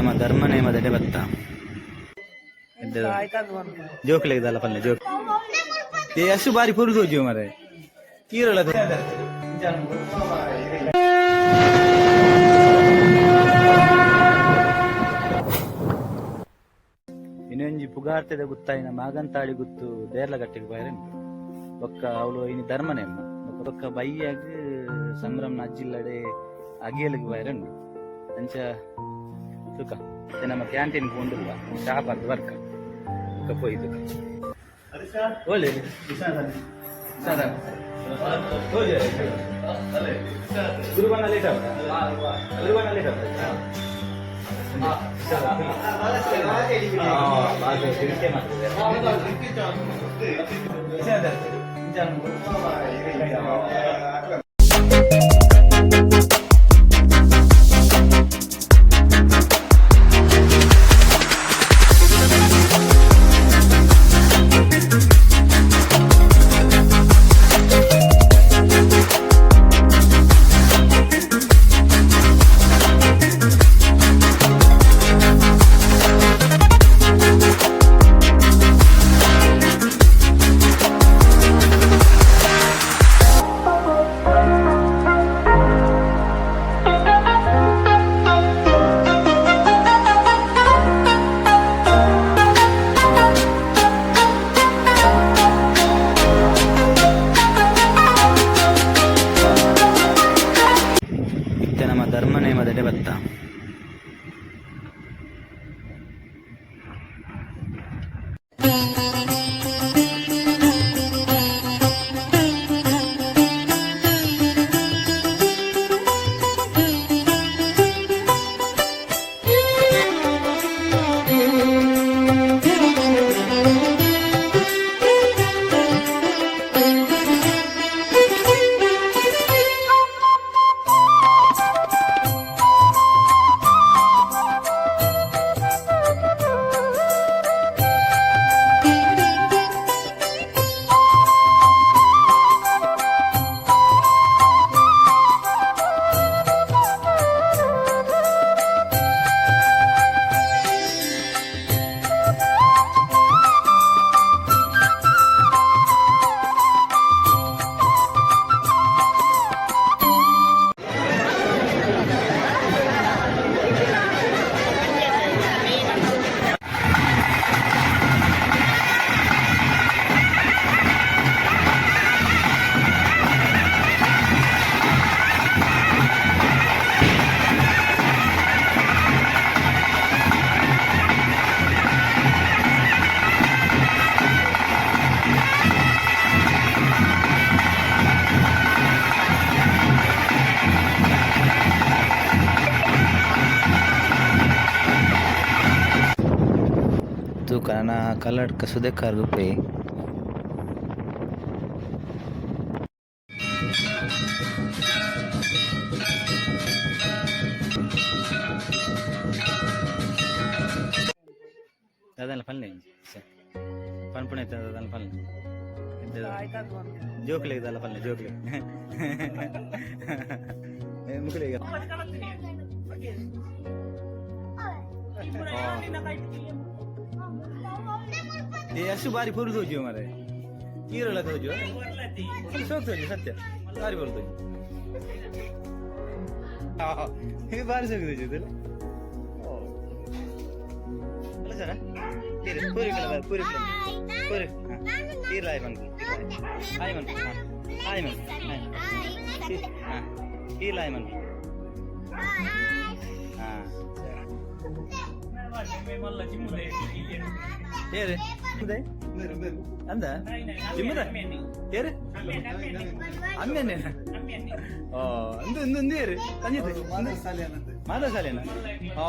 ನಮ್ಮ ಧರ್ಮ ನೇಮದಡೆ ಬತ್ತ. ಜೋಕ್ಲೆಗ್ ದಾಲ ಪಲ್ಲೆ ಜೋಕ್. ಏ, ಅಷ್ಟು ಬಾರಿ ಪುರು ತೋಜು ಮರೆ ತೀರಳ. ಇನ್ನೊಂಜಿ ಪುಗಾರ್ತೆದ ಗುತ್ತಾಯಿನ ಮಾಗಂತಾಳಿ ಗುತ್ತು ದೇರ್ಲಗಟ್ಟೆಗೆ ಬೈರಂಟು. ಬೊಕ್ಕ ಅವಳು ಇನಿ ಧರ್ಮನೇಮ. ಬೊಕ್ಕ ಬೊಕ್ಕ ಬಯ್ಯಾಗ್ ಸಂಭ್ರಮ ಅಜ್ಜಿಲ್ಲಡೆ ಅಗಿಯಲಿಗೆ ಬೈರಂಡು. ಅಂಚ ತುಕ ನಮ್ಮ ಕ್ಯಾಂಟೀನ್ ಪೋಂಡುಲ್ಲ, ಶಾಪ್ ಅರ್ಧ ವರ್ಕ. ಬೊಕ್ಕ ಪೋಯ್ತು ಒಳ್ಳೆ. ಗುರುಬಣ್ಣ ಲೇಟ್ ಆಗುತ್ತಾ? ಗುರುಬಣ್ಣ ಲೇಟ್ ಆಗುತ್ತಾ? ಇತ್ತೆ ನಮ್ಮ ಧರ್ಮ ನೇಮದಡೆ ಬತ್ತ. ತೂಕ ನನ ಕಲ್ಲಡ್ಕ ಸುದೆಕಾರ್ಗ್ ಪೋಯಿ. ದಾದನ ಪನ್ಲೆ, ಪನ್ಪುಣ ದಾದನ ಪನ್ಲೆ. ಜೋಕ್ಲೆಗ್ ದಾಲ ಪನ್ಲೆ ಜೋಕ್ಲೆಗ್ ಮುಕುಲೆಗ್. ಏ, ಅಷ್ಟು ಬಾರಿ ಪುರು ತೋಜು ಮರೆ ಈರಳ ತೋಜು, ಸೋಕ್ ತೋಜು. ಸತ್ಯ, ಬಾರಿ ಪುರು ತೋಜು. ಇದು ಬಾರಿ ಸೋಕ್ ತೋಜು ಇದೆಲ್ಲ. ಅಲ್ಲ ಸರ, ತೀರ ಪೂರಿ ಪೂರಿ ಪೂರಿ ತೀರ್ಲ. ಆಯ್ ಮನ್ಪು, ಆಯ್ ಮನ್ಪು, ಆಯ್ ಮನ್ಪು, ಹಾಂ, ತೀರ್ಲ ಆಯ್ ಮನ್ಪು. ಹಾಂ, ಏರು ಅಂದ ಜಿಮ್ಮದ ಏರು ಅಮ್ಮೆನ್ನೇನ? ಓ, ಅಂದು ಅಂದು ಅಂದು ಏರು ಸಂಜಿತ್ ಮಾದ ಸಾಲೇನ? ಓ.